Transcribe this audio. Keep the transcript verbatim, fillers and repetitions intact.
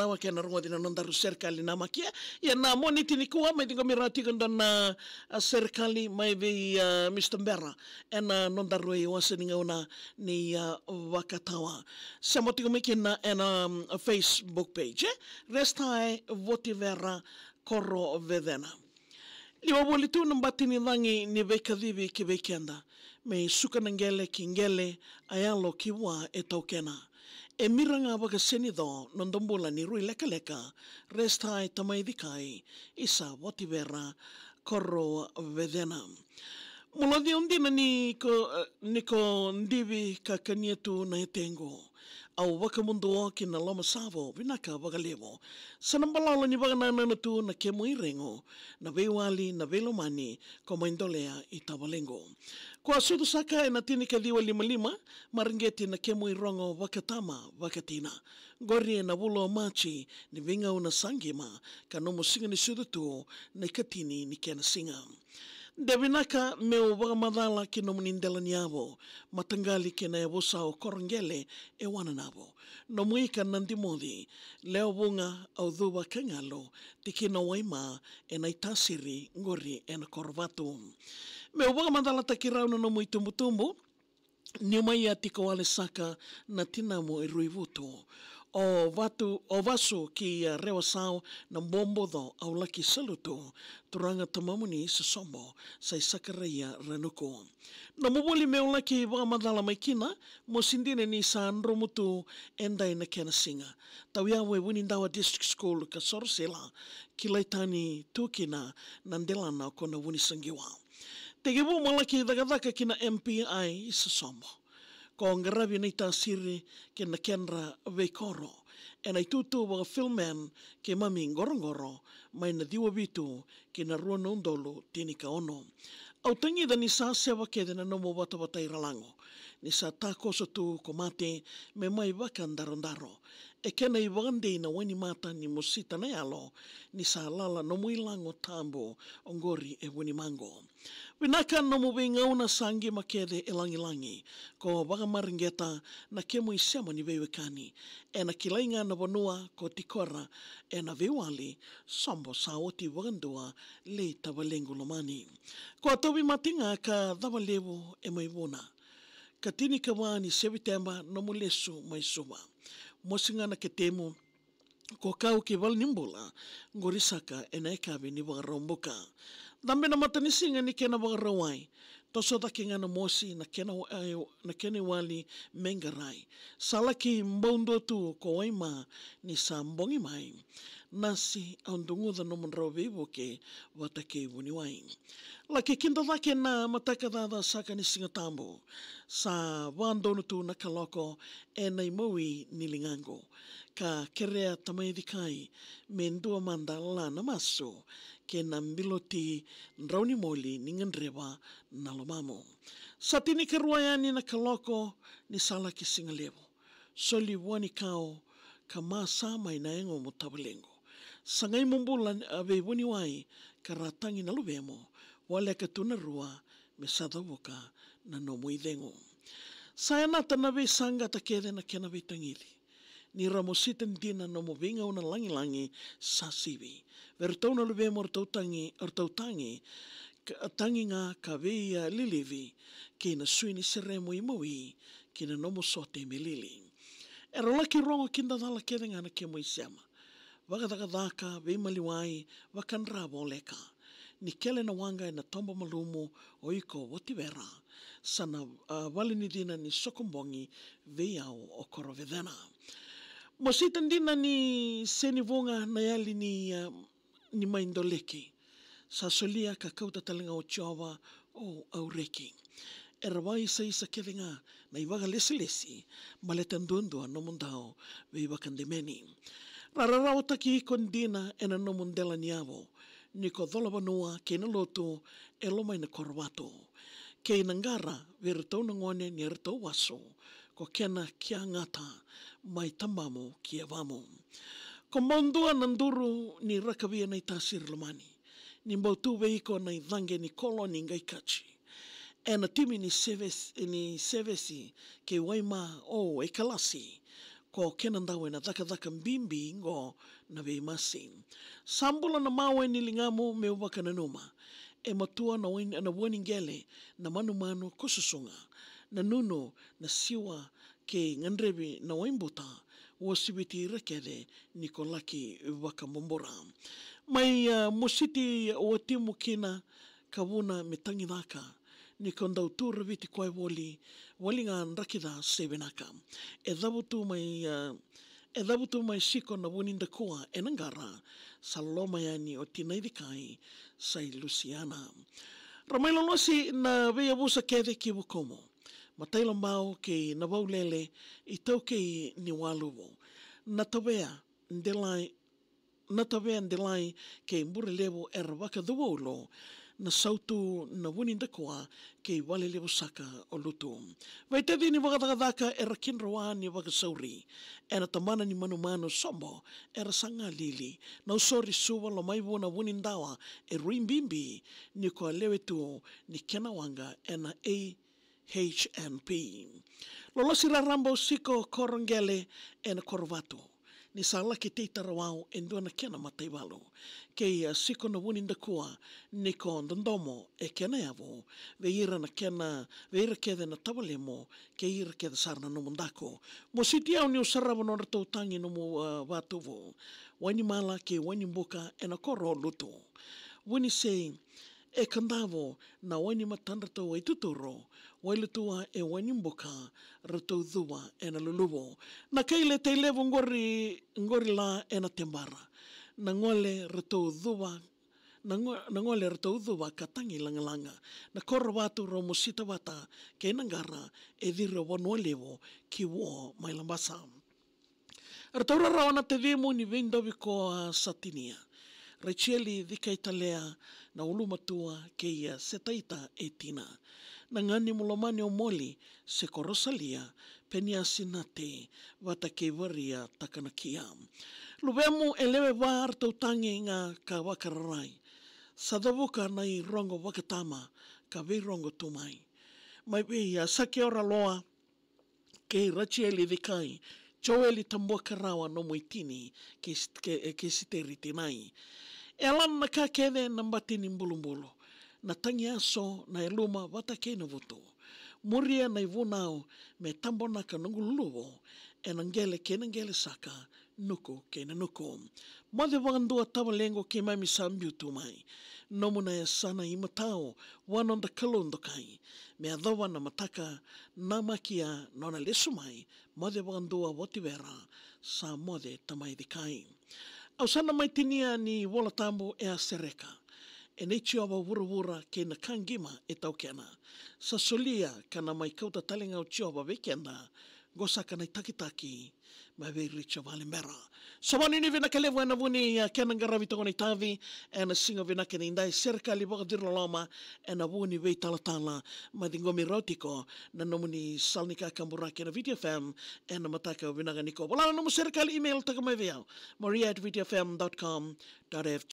vakatawa kei na rogoci na nodaru serikali na makia. Ia na Moniti nikua mai ciqomi rawa tiko e dua na, a, serikali mai vei, a, Mr Bera ena nodaru iwase ni gauna ni, a, vakatawa. Sema tiko mai kina ena, um, Facebook page, e? Resta e Votivera Korovecena. Liwa voli tu na bati ni cagi ni veikacivi ki vei keda, me suka na qele ki qele, a yalo ki vua e taukena. E mira ga vakasenico noda bula ni rui lekaleka, resta e tamai cikai, isa Votivera Korovecena. Muloci au dina ni ko, ni ko divi ka kania tu na etequ. Au vakamuduo ki na loma savo, vinaka vakalevu. Sa na balalo ni vakanananu tu na kemu iregu, na veiwali, na veilomani, ko mai dolea i tavalequ. Ko a sucu saka ena tinikaciwa limalima, mareqeti na kemu irogo vakatama, vakatina. Qori ena vula o Maji, ni veigauna sa qima, ka nomu siga ni sucu tu, na ikatini ni kena siga. De vinaka meu vakamacala ki nomuni dela ni yavu, mataqali kei na yavusa o Koroqele e Wananavu. Nomu ika Nadimoci, Lewe Vuqa, Aucuva kei Galu, tikina o Waima, ena itasiri qori ena Korovatu. Meu vakamacalataki rau na nomu itubutubu, niu mai a tiko wale saka na tinamu e Ruivutu. O Vatu, o Vasu ki, a, Rewasau na Bobuco, au laki salutu, turaga tamamuni Sosobo, sa i Sakaraia Ranuku. Nomu vuli meu laki vakamacala mai kina, mosi dina ni sa dromu tu e dai na kena siga. Tauyavu e Vunidawa District School ka Sorosila, kilai tani tu kina na delana ko na Vunisaqiwa. Tekivu mo laki cakacaka ki na M P I i Sosobo. Ko qaravi na itasiri kei na kedra veikoro. Ena itutu vaka filmman keimami qoroqoro mai na ciwa vitu ki na rua na udolu tinikaono. Au tagica ni sa seva kece na nomu vatavatai ralago. Ni sa takoso tu ko mate me mai vakadarodaro. E kena ivakadei na wainimata ni mosita na yalo, ni sa lala nomu ilago tabu oqori e Vunimaqo. Vinaka nomu veigauna sa qima kece e lagilagi, ko vakamareqeta na kemu isema ni veiwekani. Ena kilai ga na vanua ko tikora ena veiwali, sobo sa oti vakadua lei tavalequ lomani. Ko a tauvimate ga ka cava levu e mai vuna. Ka tinikava ni Seviteba nomu lesu mai Suva. Mosi ga na ketemu, ko kau ki valenibula, qori saka ena yakavi ni Vakaraubuka. Cabe na matanisiga ni kena vakarauwai, toso cake ga na mosi na kena wa-, e, na kena iwali me qarai. Sa laki bau dua tu ko Waima ni sa bogi mai. Nasi, au duguca nomudrau veivuke vata kei vuniwai. Laki kida cake na mataka caca saka ni Siga Tabu. Sa vadonu tu na kaloko ena imawi ni ligaqu. Ka kerea tamai cikai me dua mada la na masu kei na biloti drau ni moli ni gadreva na lomamu. Sa tinikarua yani na kaloko ni sa laki sigalevu. Soli vua ni kau ka masa mai na yagomu tavalequ. Sagai mo bula, a, vei vuniwai ka ra tagi na luvemu. Voleka tu na rua me sa cavuka na nomu icegu. Sa yanata na veisaqata kece na kena veitagici. Ni ra mosita dina nomu veigauna lagilagi sa sivi. Vei ratou na luvemu ratou tagi, ratou tagi, ka, tagi ga ka vei, a, lilivi, kei na sui ni seremu imawi, kei na nomu sote me lili. Era laki rogo kidacala kece ga na kemu isema. Vakacakacaka, veimaliwai, vakadra voleka. Ni kele na waqa ena toba malumu, o iko Votivera. Sa na, a, vale ni cina ni sokobogi vei au o Korovecena. Mosita dina ni seni vuqa na yali ni, a, ni mai doleki. Sa solia ka kauta tale ga o Jiova o au reki. Era vakaisaisa kece ga na ivakalesilesi, baleta duadua nomudau veivakademeni. Ra rarawataki iko dina ena nomu dela ni yavu, ni ko cola vanua kei na lotu e loma i na Korovatu. Kei na qara vei iratou na gone ni ratou vasu, ko kena kia gata mai tabamu ki yavamu. Ko bau dua na duru ni rakavia na itasiri lomani. Ni bau tu vei iko na icaqe ni kolo ni qaikaji. Ena timi ni sevesi, ni sevesi kei Waima o Ekalasi. ko kena dau ena cakacaka bibi qo na veimasi. Sa bula na mawe ni ligamu meu vakananuma. E matua na wai-, na vua ni qele, na manumanu ko susuga. Na nunu, na siwa, kei gadrevi na waibuta, uasiviti ira kece ni ko laki vakabubura. Mai, ah, mositi watimu kina, ka vuna me tagicaka, ni ko dau tu raviti koya voli, voli ga draki ca se vinaka. E cavutu mai, ah, e cavutu mai Siko na vunidakua ena qara, sa loma yani o Tinai Cikai, sa i Lusiana. Ra mai lolosi na veiyavusa kece ki Vukumu. Matailabau kei Navaulele, iTaukei ni Waluvu. Natavea, Delai, Natavea, Delai kei Burelevu era vakacuva ulu. Nasautu na vunidakua kei Valelevu saka o Lutu. Veitacini vakacakacaka era kidroa ni vakasauri. Ena tabana ni manumanu sobo era sa galili. Nausori, Suva, Lomaivuna, Vunidawa, e rui bibi ni ko a lewe tu ni kena waqa ena A H N P. Lolosi raraba o Siko Koroqele ena Korovatu. Ni sa laki tei tarawau e dua na kena mataivalu. Kei, ah, Siko na vunidakua ni ko dodomo e kena yavu. Vei ira na kena, vei ira kece na tavalemu, kei ira kece sara na nomu daku. Mositi au niu sarava nodratou tagi nomu, ah, vatuvu. Wainimala kei Wainibuka ena koro o Lutu. Vunisei, e Kadavu na Wainimatadratou Waituturu, Wailutua e Wainibuka, ratou cuva ena luluvu. Na kai le Tailevu qori, qori la ena tebara. Na gole ratou cuva, na go-, na gole ratou cuva ka tagi lagalaga. Na Korovatu rau mosita vata kei na qara e ciri o Vanua Levu ki Vuo mai Labasa. Ratou rarawa na tacimu ni veidovi ko a Satinia. Raicheli Cikai Talea na ulumatua kei a Setaita e Tina. Na gani mu lomani o Moli se ko Rosalia, Peniasi Nate, vata kei Varia Takanakia. Luvemu e lewe va ratou tagi ga ka vakararai. Sa cavuka na irogo vakatama ka veirogo tu mai. Mai vei a Sakeora Loa, kei Racheli Cikai, Joeli Tabua Karawa nomu itini, kei Sit-, kei, kei Siteri Tinai. E lana na ka kece na bati ni bulubulu, na tagiaso, na yaluma vata kei na vutu. Muria na ivunau me tabonaka noqu luluvu, ena qele kei na qele saka, nuku kei na nuku. Moce vakadua tavalequ keimami sa biu tu mai. Nomu na yasana imatau, vua noda Kalou dokai. Me yacova na mataka, namakia nona lesu mai, moce vakadua Votivera, sa moce Tamai Cikai. Au sa na mai tinia ni Vola Tabu e a sereka. E nei Jiova vuravura kei na ka qima e taukena. Sa solia ka na mai kauta tale ga o Jiova vei keda, qo saka na itakitaki mai vei Richo Valebera. Sa vakanuinui vinaka levu ena vu ni, a, kena qaravi toka na itavi ena siga vinaka ni dai, serekali vakaciroloma ena vu ni veitalatala. Mai ciqomi rau tiko na nomuni sala ni kakaburaki ena Viti F M ena mataka vinaka nikua. Vola na nomu serekali, email taka mai vei au, maria at viti f m dot com dot f